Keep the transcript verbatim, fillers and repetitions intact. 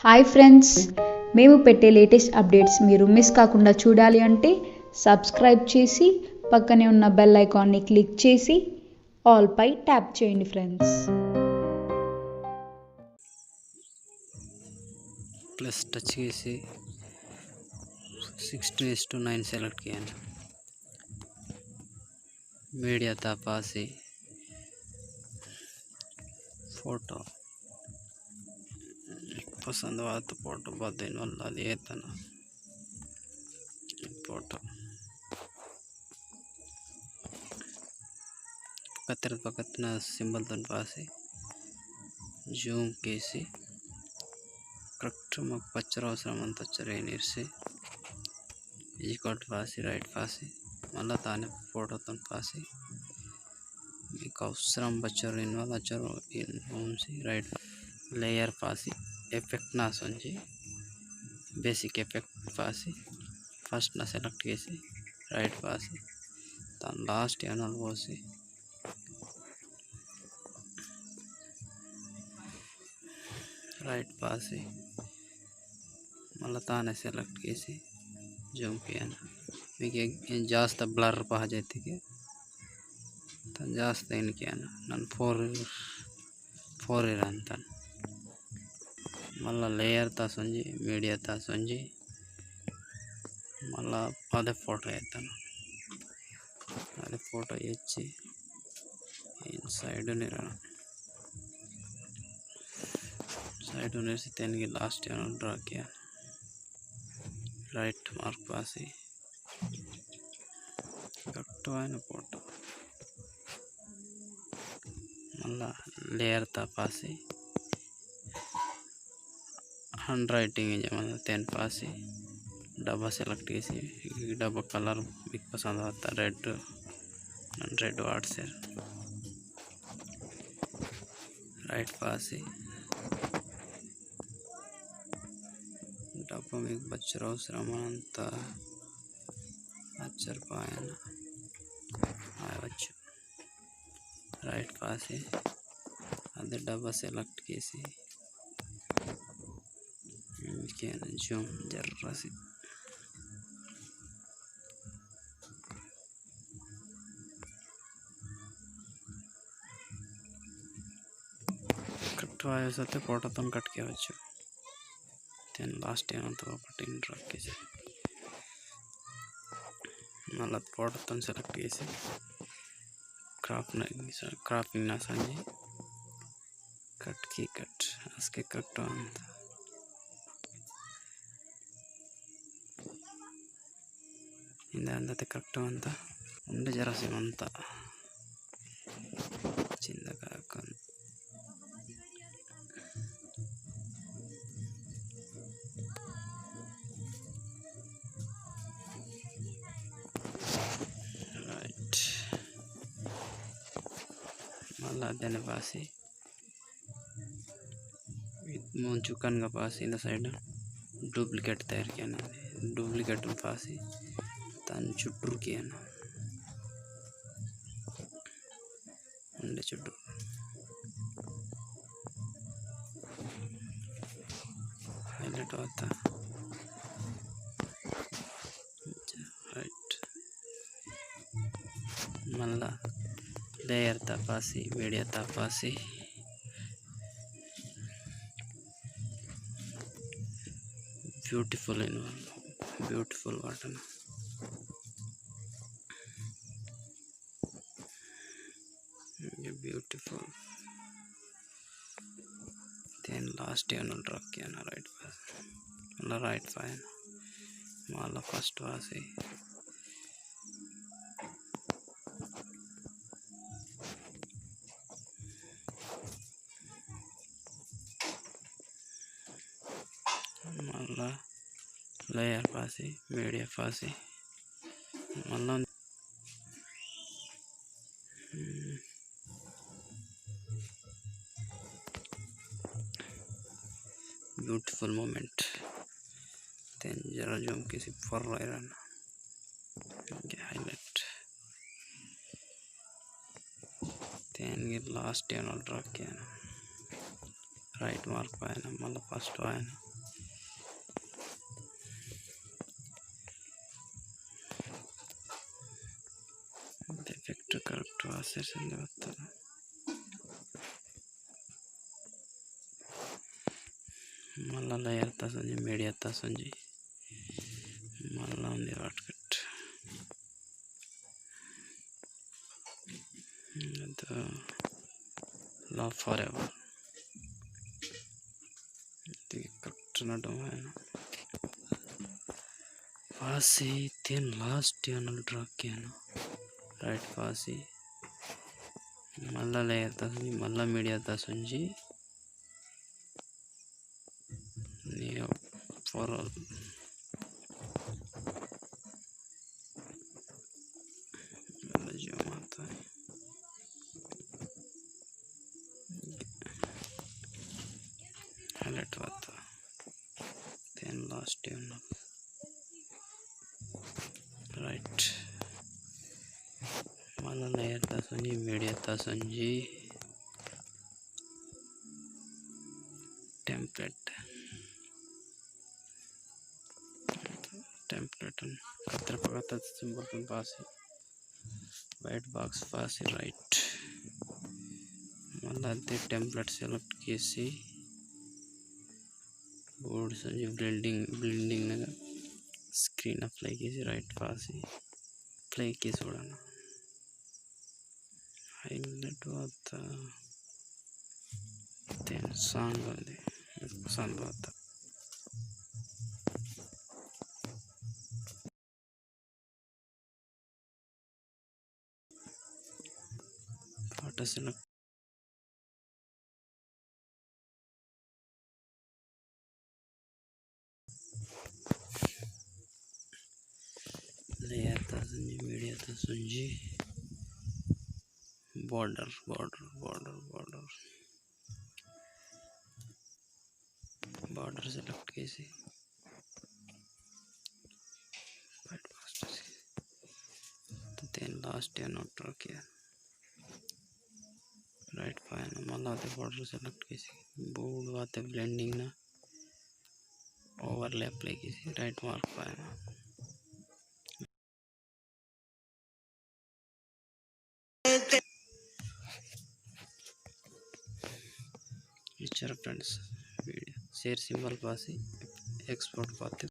Hi friends, మేము పెట్టే latest updates మీరు మిస్ కాకుండా చూడాలి అంటే సబ్స్క్రైబ్ చేసి పక్కనే ఉన్న బెల్ ఐకాన్ని క్లిక్ చేసి ఆల్ పై ట్యాప్ చేయండి ఫ్రెండ్స్. प्लस टच कीसी सिक्सटीन इस टू नाइन सेलेक्ट किया ना। मीडिया ता पासी फोटो पसंद वात फोटो बदिन वल्ला देतना फोटो पकतर पकतना सिंबल तन पासी जूम केसी करेक्ट मग पच्चर अवसरम अंत अच्चर एनिर्सी इजी कट पासी राइट पासी मल्ला ताने फोटो तन पासी मीकु अवसरम बच्चर इनवाल अच्चर इन उनसी राइट लेयर पासी इफेक्ट ना सोंजी बेसिक इफेक्ट पासी फर्स्ट ना सेलेक्ट केसी राइट पासी तान लास्ट एनल पोसी राइट पासी मल्ला ताने सेलेक्ट केसी जूम कियाना। मीकु जास्त ब्लर पहा जाती के तन जास्त इन Kiana none four four run तन मल्ला लेयर ता सोंजी मीडिया ता सोंजी मल्ला अदे फोटो एतन अदे फोटो एच्ची इन साइड निरना साइड उन्हें से तेन के लास्ट एनल ड्रैग किया राइट मार्क पासी करेक्ट आयना फोटो मल्ला लेयर ता पासी हैंड राइटिंग इंजे मल्ला तेन पासी डब्बा सेलेक्ट केसी डब्बा कलर मीकु पसंद आता रेड रेड वाटसेर राइट पासी डब्बा मीकु बच्चर अवसरम अंत अच्चर पायना आयवच्चु राइट पासी अदे डब्बा सेलेक्ट केसी इंकेन जूम जर्रासी कट आयो सते फोटो तन कट कियावच्चु तेन लास्ट एनल तो पटिन रखेसी मल्ला फोटो तन सेलेक्ट केसी क्रॉप ना क्रॉपिंग ना संजी कट की कट असके कट अंत इंदा अंदते करेक्ट अंत उंडे जरासी मंता चिंदा काकन राइट मल्ला देने पासी मुंचुकन का पासी इंदा साइड डुप्लीकेट तैयार कियाना डुप्लीकेट पासी तन चुट्टुर कियाना उंडे चुट्टुर हाईलाइट आता राइट मल्ला लेयर ता पासी मीडिया ता पासी ब्यूटीफुल इनवाल ब्यूटीफुल वाटना ये ब्यूटीफुल तेन लास्ट एनल ड्रैग कियाना राइट पासी मल्ला राइट पायना मल्ला फर्स्ट पासी मल्ला लेयर पासी मीडिया पासी मल्ला ब्यूटीफुल मोमेंट तेन जरा जूम किसी फर रहा हाईलाइट तेन last anal drag Kiana right mark पायना मल्ला फर्स्ट पायना पासेर संदे बत्ता। मल्ला layer ता संजी, media ता संजी। मल्ला उंदी वाटकट। तो love forever। ती correct ना डोमा है ना। फासी तेन last channel track किया ना। Right फासी। मल्ला layer ता संजी, मल्ला media ता संजी। New for all। जो माता है। Highlight वाता। Then last tune। Right। मल्ला layer ता संजी, media ता संजी। Template। Template कतरा पगता symbol तुम पासी। White box पासी right। मल्ला ते template select कीसी। Board संजी blending, blending Naga screen apply कीसी right पासी। Play कीसी उड़ाना। Highlight वाता। Then sound वाले। Sound वाता। Photo select। Layer ता संजी, media ता संजी। Border, border, border, border। Border select कीसी। Right पास से। तो then last या नोट रखिया। Right पाया ना, मल्ला ते border select कीसी। Board वाते blending ना। Overlay apply कीसी। Right mark पाया ना। इच्छर friends, video share symbol Pasi export पाते।